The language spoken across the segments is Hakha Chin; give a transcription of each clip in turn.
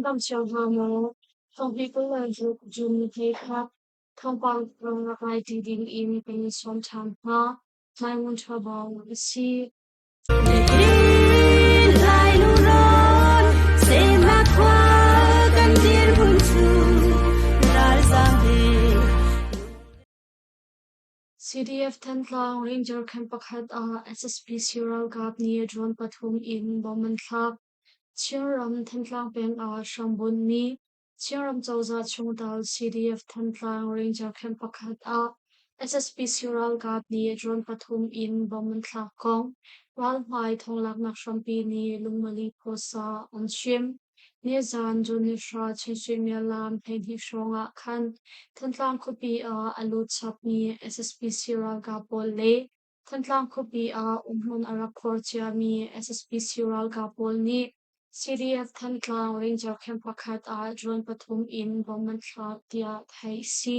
dam cio hna maw? Thawngpi 26 June ni 21 thawngpang rak ngai ṭi ding in kan in sawm ṭhan hna. Mai Ngun Ṭha Bawng a si. CDF Thantlang Ranger Camp pakhat ah SSPC ralkap nih drone pathum in bomb an thlak. Chinram Thantlang peng ah hrambunhmi Chinram cozah chungtel CDF Thantlang Ranger Camp pakhat ah SSPC ralkap nih drone pathum in bomb an thlak kong ralhmai thawnglaknak hrampi nih Lungmali Phuasa an chim. Nizan June ni hra Chinsuimilam 12 hrawng ah khan Thantlang khuapi ah a lut chapmi SSPC ralkap pawl le Thantlang khuapi ah umhmun a rak khuar ciami SSPC ralkap pawl nih CDF Thantlang Ranger Camp pakhat ah drone pathum in bomb an thlak tiah theih a si.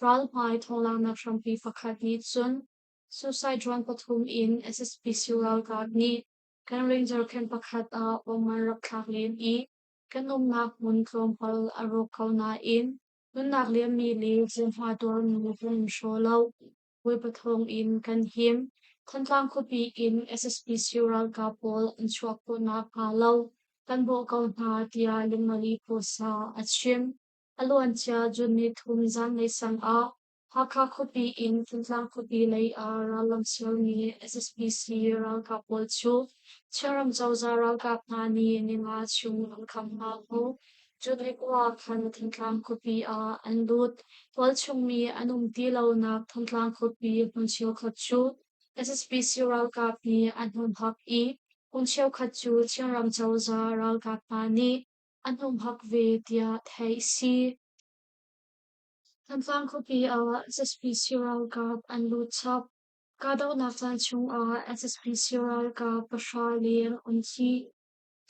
Ralhmai thawnglaknak hrampi pakhat nih cun suicide drone pathum in SSPC ralkap nih kan Ranger camp pakhat ah bomb an rak thlak len i kan umnak hmun tlawmpal a rawk ko nain nunnak liammi le hliamhma tuarmi kan um hraw lo. Bawipa thawngin kan him. Thantlang khuapi in SSPC ralkap pawl an chuah khawh nakhnga lo kan bawh ko hna tiah Lungmali Pawsa a chim. A luancia June ni thum zanlei sang ah Hakha khuapi in Thantlang khuapi lei ah rallam sermi SSPC ralkap pawl cu Chinram cozah ralkap hna nih ninga chung an kham hna hnu June ni kua khan Thantlang khuapi ah an lut. Tualchung mi an um ti lonak Thantlang khuapi hmun cheukhat cu SSPC ralkap nih an humhak i hmun cheukhat cu Chinram cozah ralkap hna nih an humhak ve tiah theih a si. Thantlang khuapi ah SSPC ralkap an lut chap. Kahdohnak caan chungah SSPC ralkap pahra leng an thi.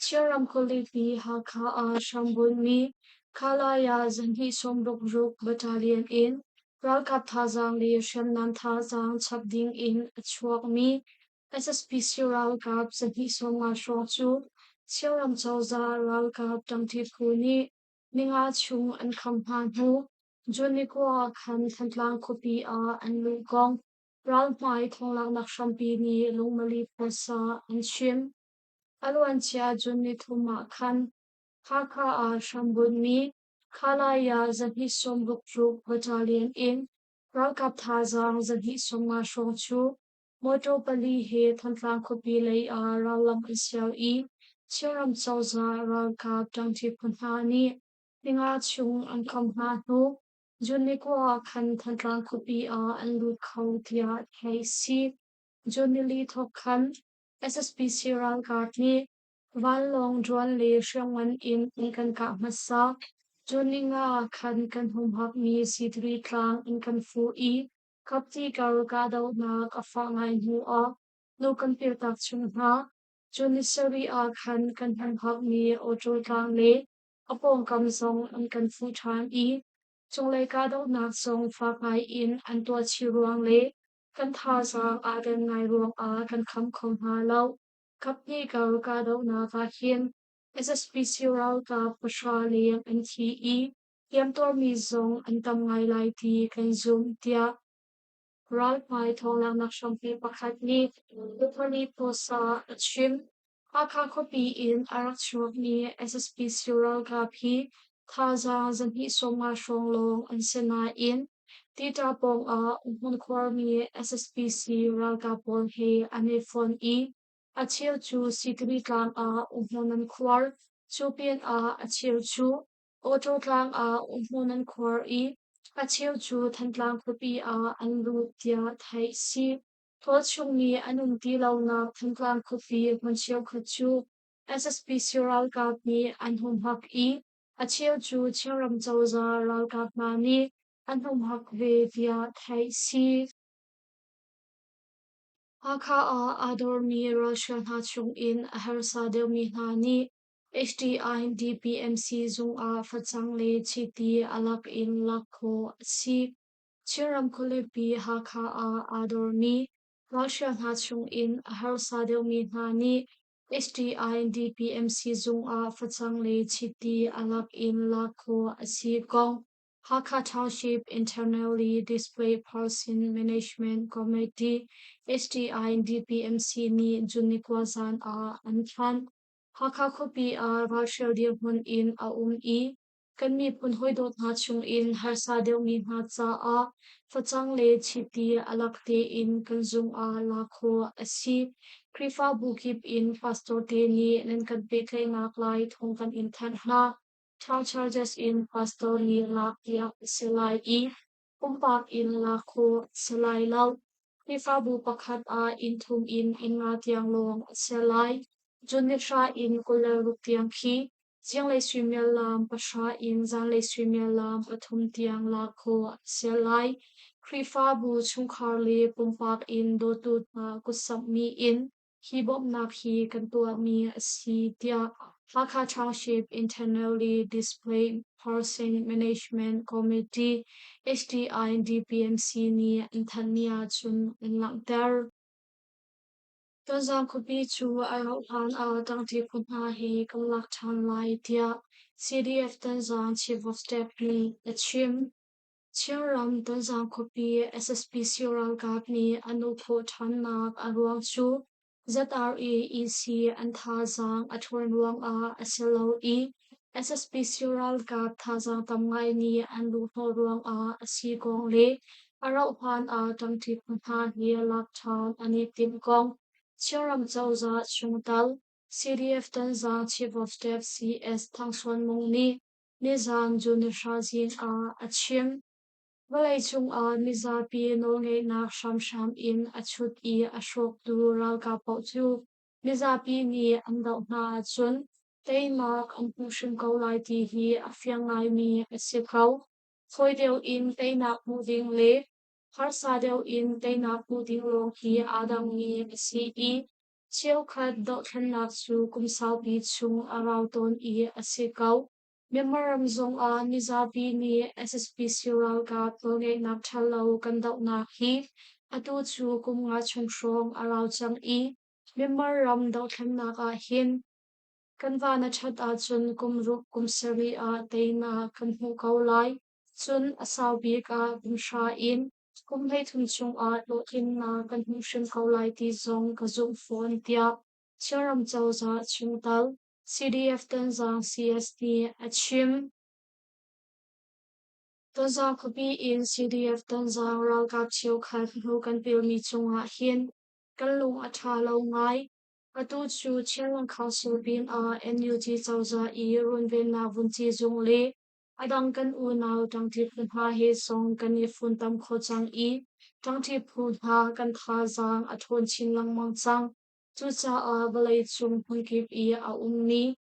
Chinram khualipi Hakha ah hrambunhmi Khalaya zahnih sawmruk battalion in ralkap thazaang le hriamnam thazaang chap ding in a chuakmi SSPC ralkap zahnih sawmnga hrawng cu Chinram cozah ralkap ṭangṭi phu nih ninga chung an kham hna hnu June ni kua ah khan Thantlang khuapi ah an luh kong ralhmai thawnglaknak hrampi nih Lungmali phuasa an chim. A luancia June ni thum ah khan Hakha ah hrambunhmi Khalaya zahnih sawmruk ruk battalion in ralkap thazaang zahnih sawmnga hrawng cu mawṭaw pali he Thantlang khuapi lei ah rallam an sial i Chinram cozah ralkap ṭangṭi phu hna nih ninga chung an kham hna hnu June ni kua ah khan Thantlang khuapi ah an lut kho tiah theih a si. June nili thawk khan SSPC ralkap nih vanlawng drone le hriamngan in an kan kah hmasa. June ninga ah khan kan humhakmi Sitri tlang an kan fuh i kapti kar kahdohnak a fah ngai hnu ah hnu kan piltak chung hna. June ni sarih ah khan kan humhakmi Auto tlang le a pawngkam zong an kan fuh ṭhan i cunglei kahdohnak zong fak ngai in an tuah chih ruang le kan thazaang aa den ngai ruangah kan kham kho hna lo. Kaphnih kar kahdohnak ah hin SSPC ralkap pahra leng an thi i hliamtuarmi zong an tam ngai lai ti kan zumh, tiah ralhmai thawnglaknak hrampi pakhat nih Lupani Post ah a chim. Hakha khuapi in a rak chuakmi SSPC ralkap hi thazaang zahnih sawmnga hrawng lawng an si nain Tita pawngah umhmun khuarmi SSPC ralkap pawl he an i fonh i a cheu cu Sitri tlang ah umhmun an khuar. Cu pinah a cheu cu Auto tlang ah umhmun an khuar i a cheu cu Thantlang khuapi ah an lut tiah theih a si. Tualchung mi an um ti lonak Thantlang khuapi hmun cheukhat cu SSPC ralkap nih an humhak i a cheu cu Chinram cozah ralkap hna nih an humhak ve tiah theih a si. Hakha ah aa dormi ralhrial hna chungin a harsa deuhmi hna nih HDI DPMC zung ah facang le chiti a lak in lak khawh a si. Chinram khualipi Hakha ah aa dormi ralhrial hna chungin a harsa deuhmi hna nih HDI DPMC zung ah facang le chiti a lak in lak khawh a si kong Hakha Township Internally Displaced Person Management Committee HDI DPMC nih June ni 9 zan ah an thanh. Hakha khuapi ah ralhrial dirhmun in a um i kan miphun hawi dawt hna chungin harsa deuhmi hna caah facang le chiti a lak tein kan zung ah lak khawh a si. Khrihfabu kip in pastor te nih nan kan pehtlaihnak lai thawng kan in thanh hna. Town charges in pastor nih lak piak a si lai i pumpak in lak khawh a si lai lo. Khrihfabu pakhat ah inn thum in inn nga tiang lawng a si lai. June ni hra in 26 tiang khi zinglei suimilam 9 in zanlei suimilam 3 tiang lak khawh a si lai. Khrihfabu chungkhar le pumpak in dawtu hna kutsamhmi in hi bawmhnak hi kan tuahmi a si tiah Hakha Township Internally Displaced Person Management Committee HDI-DPMC nih an thanhmi ahcun an langhter. Tonzang khuapi cu a rauh hlan ah ṭangṭi phu hna he kan lak ṭhan lai tiah CDF Tonzang Chief of Staff nih a chim. Chinram Tonzang khuapi SSPC ralkap nih an uk khawh ṭhannak a ruang cu ZRA-EC an thazaang a ṭhawn ruangah a si lo i SSPC ralkap thazaang tam ngai nih an luhhnawh ruangah a si kong le a rauh hlan ah ṭangṭi phu hna hi lak ṭhan an i timh kong Chinram cozah chungtel CDF Tonzang Chief of Staff CS Thang Suan Mung nih nizaan June 9 zing ah a chim. Vawleicung ah mizapi nawlngeihnak hramhram in a chut i a hrawktu ralkap paoh cu mizapi nih an doh hna ahcun teinak an hmu hrim ko lai ti hi a fiang ngaimi a si ko. Fawi deuh in teinak hmuh ding le harsa deuh in teinak hmuh ding lawng hi aa dangmi a si i cheukhat dohthlennak cu kum saupi chung a rau tawn i a si ko. Myanmar ram zongah mizapi nih SSPC ralkap nawlngeihnak ṭhalo kan dohnak hi atu cu kum nga chung hrawng a rau cang i Myanmar ram dohthlennak ah hin kan van a ṭhat ahcun kum ruk kum sarih ah teinak kan hmuh ko lai. Cun a sau bik ah kum hra in kum 13 chungah hlawhtlinnak kan hmuh hrim ko lai ti zong ka zumh fawn tiah Chinram cozah chungtel CDF Tonzang CS nih a chim. Tonzang khuapi in CDF Tonzang ralkap cheukhat hnu kan pilmi cungah hin kan lung a ṭha lo ngai. Atu cu Chinland Council pinah NUG cozah i runvennak vunci zung le a dang kan unau ṭangṭi phu hna he zong kan i funtom kho cang i ṭangṭi phu hna kan thazaang a ṭhawn chin lengmang cang. Cucaah vawleicung hmunkip i a ummi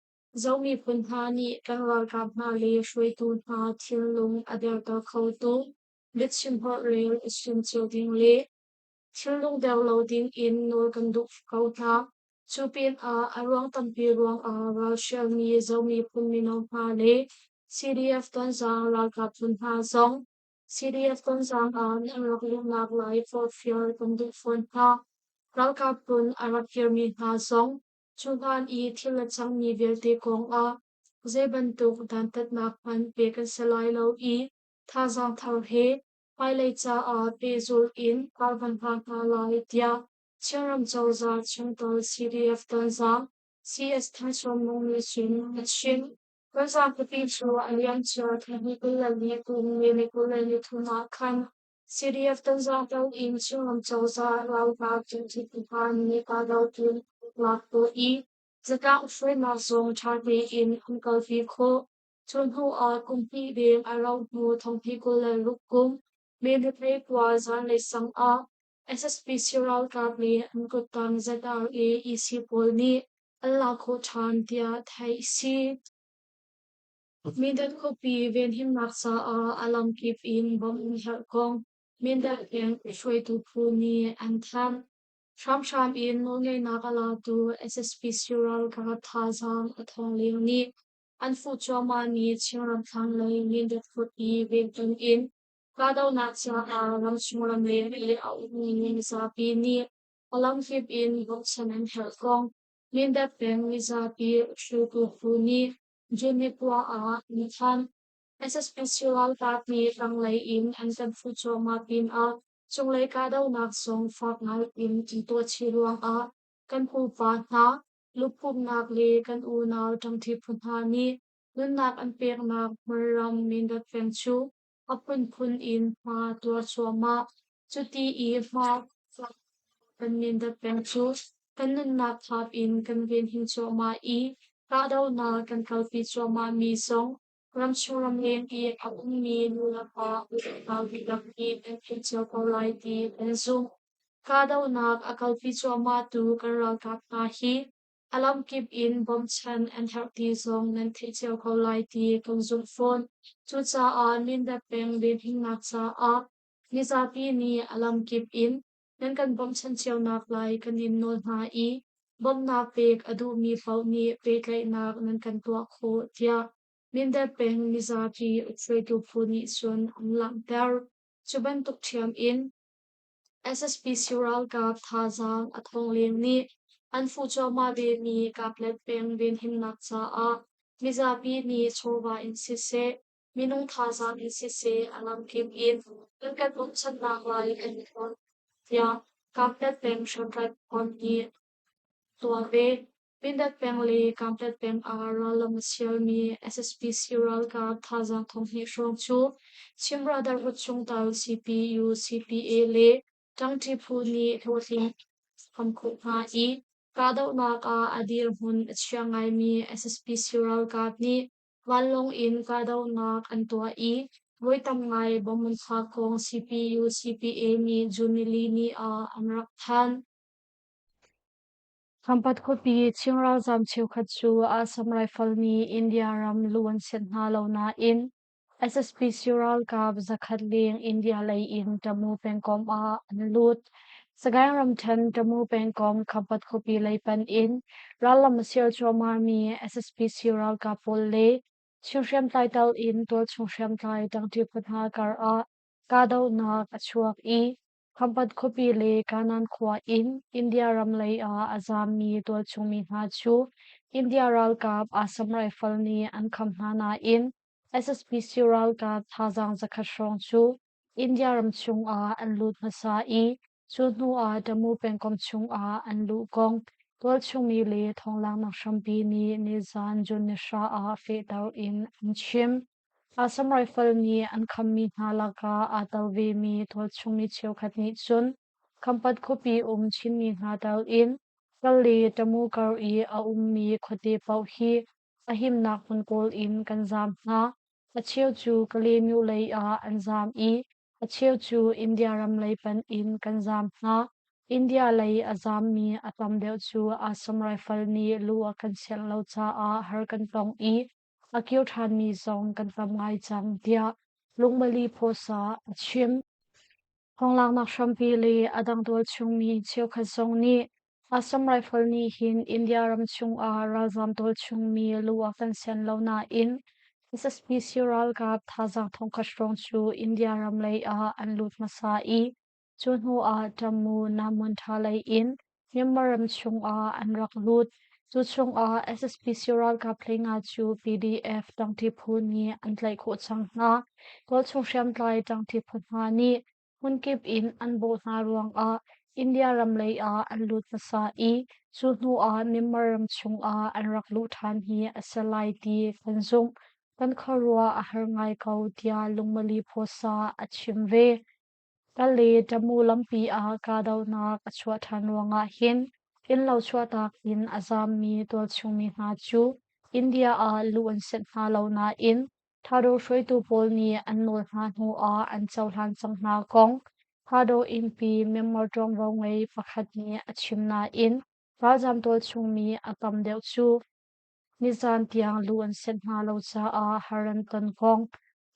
Zo miphun hna nih kan ralkap hna le hruaitu hna thinlung a derter khotu biachim holhrel i chim cio ding le thinlung der lo ding in nawl kan duh ko hna. Cu pinah a ruang tampi ruangah ralhrialmi Zo miphun mino hna le CDF Tonzang ralkap phun hna zong CDF Tonzang ah nan rak luhnak lai forhfial kan duh fawn hna. Ralkap phun a rak kirmi hna zong cu hlan i thil a cangmi vialte kongah zei bantuk dantatnak hmanh pek an si lai lo i thazaang thar he hmailei caah pehzulh in kar kan hlang hna lai tiah Chinram cozah chungtel CDF Tonzang CS Thangsawm Mung nih cun a chim. Tonzang khuapi cu a liamcia thla hnih 24 kum May ni 23 ah khan CDF Tonzang tel in Chinram cozah ralkap cungchin hna nih kahdohtu lak tuah i zatlang hruainak zong ṭha tein an kalpi khawh. Cu hnu ah kum hnih deng a rauh hnu thonghnih 26 kum May ni 29 zanlei sang ah SSPC ralkap le an kuttang ZRA EC pawl nih an lak khawh ṭhan tiah theih a si. Mindat khuapi venhimnak caah a lamkip in bawmh an herh kong Mindat peng hruaitu phu nih an thanh. Hramhram in nawlngeihnak a latu SSPC ralkap thazaang a thawng leng nih an fuh cuahmahmi Chinram thlanglei Mindat khuapi ventung in kahdohnak caah ramchung ramleng i a ummi mizapi nih a lamkip in bawmhchanh an herh kong. Mindat peng mizapi hruaitu phu nih June ni kua ah an thanh. SSPC ralkap nih tanglei in an kan fuh cuahmah pinah cunglei kahdohnak zong fak ngai in an tuah chih ruangah kan pupa hna luphumnak le kan unau ṭangṭi phu hna nih nunnak an peknak hmunram Mindat peng cu a phunphun in hma tuar cuahmah. Cuti i hma kan Mindat peng cu kan nunnak thap in kan venhim cuahmah i kahdohnak kan kalpi cuahmahmi zong ramchung ramleng i a ummi nulepa unau dihlak nih nan theih cio ko lai ti kan zumh. Kahdohnak a kalpi cuahmahtu kan ralkap hna hi a lamkip in bawmchan an herh ti zong nan theih cio ko lai ti kan zumh fawn. Cucaah Mindat peng venhimnak caah mizapi nih a lamkip in nan kan bawmhchanh cionak lai kan in nawl hna i bawmhnak pek a duhmi paoh nih pehtlaihnak nan kan tuah khawh tiah Mindat peng mizapi hruaitu phu nih cun an langhter. Cu bantuk ṭhiam in SSPC ralkap thazaang a thawng leng nih an fuh cuahmah vemi Kaplet peng venhimnak caah mizapi nih chawva in siseh, minung thazaang in siseh a lamkip in an kan bawmhchanhnak lai kan i nawl tiah Kaplet peng hriamtlai phu nih tuah ve. Mindat peng le Kanpetlet peng ah rallam a sialmi SSPC ralkap thazaang 2000 hrawng cu Chin Brotherhood chungtel CPU, CPA le ṭangṭi phu nih hlawhtling an khawh hna i kahdohnak ah a dirhmun a chia ngaimi SSPC ralkap nih vanlawng in kahdohnak an tuah i voi tam ngai bomb an thlak kong CPU, CPA nih June nili ni ah an rak thanh. Khampat khuapi Chin ralzaam cheukhat cu Assam Rifle nih India ram luh an sianh hna lo nain SSPC ralkap 100 leng India lei in Tamu pengkomh ah an lut. Sagaing ramṭhen Tamu pengkomh Khampat khuapi lei panh in rallam a sial cuahmahmi SSPC ralkap pawl le Chin hriamtlai tal in tualchung hriamtlai ṭangṭi phu hna kar ah kahdohnak a chuak i Khampat khuapi le Kanan khua in India ram lei ah a zaammi tualchung mi hna cu India ralkap Assam Rifle nih an kham hna nain SSPC ralkap thazaang 100 hrawng cu India ram chung ah an lut hmasa i cu hnu ah Tamu pengkomh chung ah an luh kong tualchung mi le thawnglanghnak hrampi nih nizan June ni hra ah fehter in an chim. Assam Rifle nih an khammi hna lakah aa tel vemi tualchung mi cheukhat nih cun Khampat khuapi um Chinmi hna tel in Kal le Tamu kar i a ummi khuate paoh hi a himnak hmun kawl in kan zaam hna. A cheu cu Kalaymyo lei ah an zaam i a cheu cu India ram lei panh in kan zaam hna. India lei a zaammi a tam deuh cu Assam Rifle nih luh a kan sianh lo caah har kan tong i a kir ṭhanmi zong kan tam ngai cang tiah Lungmali Phosa a chim. Thonglaknak hrampi le a dang tualchungmi cheukhat zong nih Assam Rifle nih hin India ram chungah ralzaam tualchungmi lu a kan sian lo nain SSPC ralkap thazaang 1000 hrawng cu India ram lei ah an lut hmasa i Cu hnu ah Tamu Namuntha lei in Myanmar ram chungah an rak lut. Cu chungah SSPC ralkap 15 cu PDF ṭangṭi phu nih an tlaih khawh cang hna. Tualchung hriamtlai ṭangṭi phu hna nih hmunkip in an bawh hna ruangah India ram lei ah an lut hmasa i cu hnu ah Myanmar ram chungah an rak luh ṭhan hi a si lai ti kan zumh. Kan khuaruah a har ngai ko tiah Lungmali Phuasa a chim ve. Kale Tamu lampi ah kahdohnak a chuah ṭhan ruangah hin innlo chuahtak in a zaammi tualchungmi hna cu India ah luh an senh hna lo nain Thado hruaitu pawl nih an nawl hna hnu ah an cohlan cang hna kong Thado innpi Myanmar ṭuanvo ngei pakhat nih a chim nain ralzaam tualchungmi a tam deuh cu Nizaan tiang lu an senh hna lo caah har an ton kong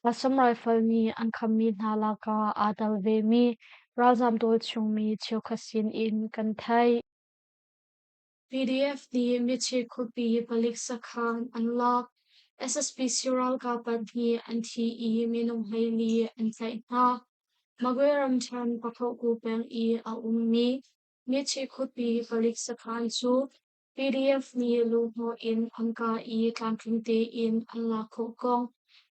Assam Rifle nih an khammi hna lakah aa tel vemi ralzaam tualchungmi cheukhat sin in kan theih. PDF nih Michi khuapi palik sakhan an lak. SSPC ralkap pahnih an thi i minung 14 an tlaih hna. Magwe ramṭhen Pakhoku peng i a ummi Michi khuapi palik sakhan cu. PDF nih luhhnawh in an kah i tlamtling tein an lak khawh kong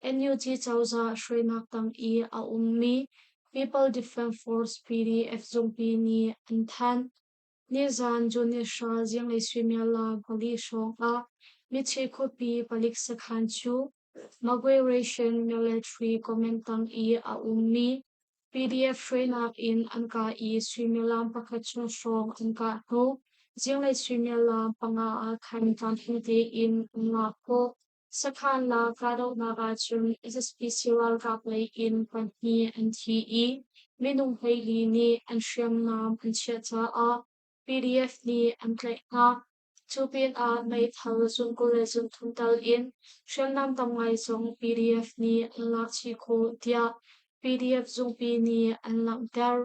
NUG cozah hruainak tang i a ummi People Defence Force PDF zungpi nih an thanh. Nizan June ni hra zinglei suimilam pali hrawng ah Mithi khuapi palik sakhan cu Magwe Ration Military Command tang i a ummi PDF hruainak in an kah i suimilam pakhat chung hrawng an kah hnu zinglei suimilam panga ah khan tlamtling tein an lak khawh. Sakhan la kahdohnak ahcun SSPC ralkap lei in pahnih an thi i minung 14 nih an hriamnam an chiah caah PDF nih an tlaih hna. Cu pinah meithal zun 23 tal in hriamnam tam ngai zong PDF nih an lak chih khawh tiah PDF zungpi nih an langhter.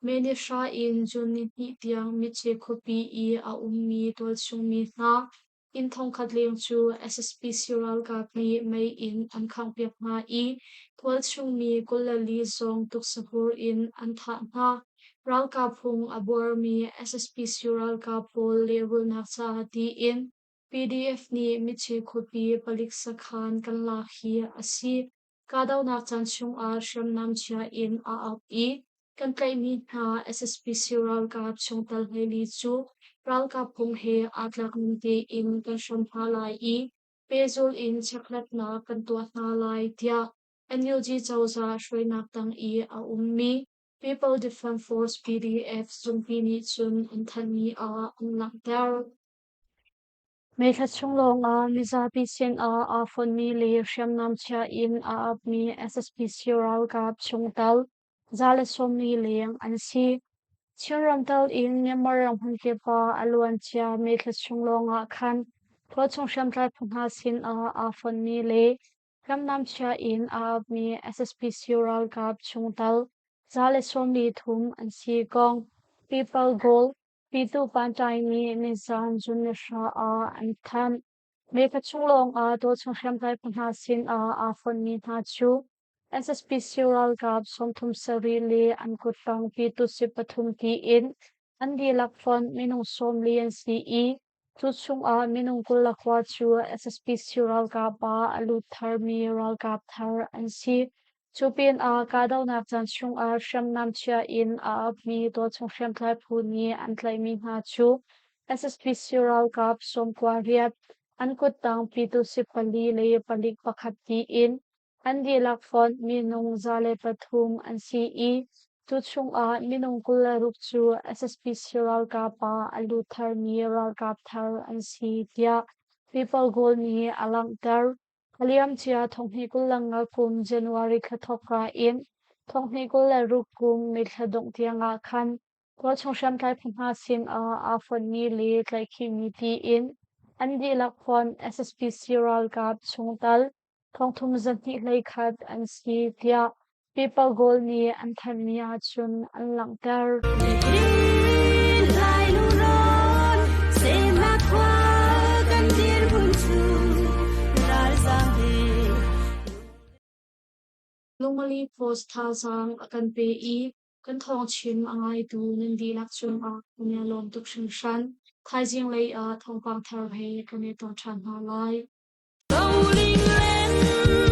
May ni hra in June ni hnih tiang Mitche khuapi i a ummi tualchung mi hna inn thongkhat leng cu SSPC ralkap nih mei in an khanghpiak hna i tualchung mi 24 zong tuksapur in an thah hna. Ralkap phung a buarmi SSPC ralkap pawl lehrulhnak caah tiin PDF nih Mitche khuapi palik sakhan kan lak hi a si. Kahdohnak caan chungah hriamnam chia in a ap i kan tlaihmi hna SSPC ralkap chungtel 14 cu ralkap phung he aa tlak ning tein kan hram hna lai i pehzulh in chekhlatnak kan tuah hna lai tiah NUG cozah hruainak tang i a ummi People Defence Force PDF zungpi nih cun an thanhmi ah an langhter. May thla chung lawngah mizapi sinah aa fonhmi le hriamnam chia in aa apmi SSPC ralkap chungtel 140 leng an si. Chinram tal in Myanmar ram hmunkip ah a luancia May thla chung lawngah khan tualchung hriamtlai phu hna sinah aa fonhmi le hriamnam chia in aa apmi SSPC ralkap chungtel 143 an si kong People Goal Pitu Pantai nih nizan June ni hra ah an thanh. May thla chung lawngah tualchung hriamtlai phu hna sinah aa fonhmi hna cu SSPC ralkap 37 le an kuttang Pitu si pathum tiin an dihlak fonh minung 40 an si i cu chungah minung 29 cu SSPC ralkap ah a lut tharmi ralkap thar an si. Cu pinah kahdohnak caan chungah hriamnam chia in a apmi tualchung hriamtlai phu nih an tlaihmi hna cu SSPC ralkap 98, an kuttang Pyituhsi pali le palik pakhat tiin an dihlak fonh minung 103 an si i cu chungah minung 26 cu SSPC ralkap ah a lut tharmi ralkap thar an si tiah People Goal nih a langhter. A liamcia 2025 kum January thla thawkka in 2026 kum May thla dongh tiangah khan tualchung hriamtlai phu hna sinah aa fonhmi le tlaihkhihmi tiin an dihlak fonh SSPC ralkap chungtel thongthum zahnih hleikhat an si tiah People Goal nih an thanhmi ahcun an langhter. Lungmali Post thazaang a kan pe i kan thawng chim a ngaitu nan dihlak cungah kan i lawm tuk hringhran. Thaizing lei ah thawngpang thar he kan i tong ṭhan hna lai. Rolling land.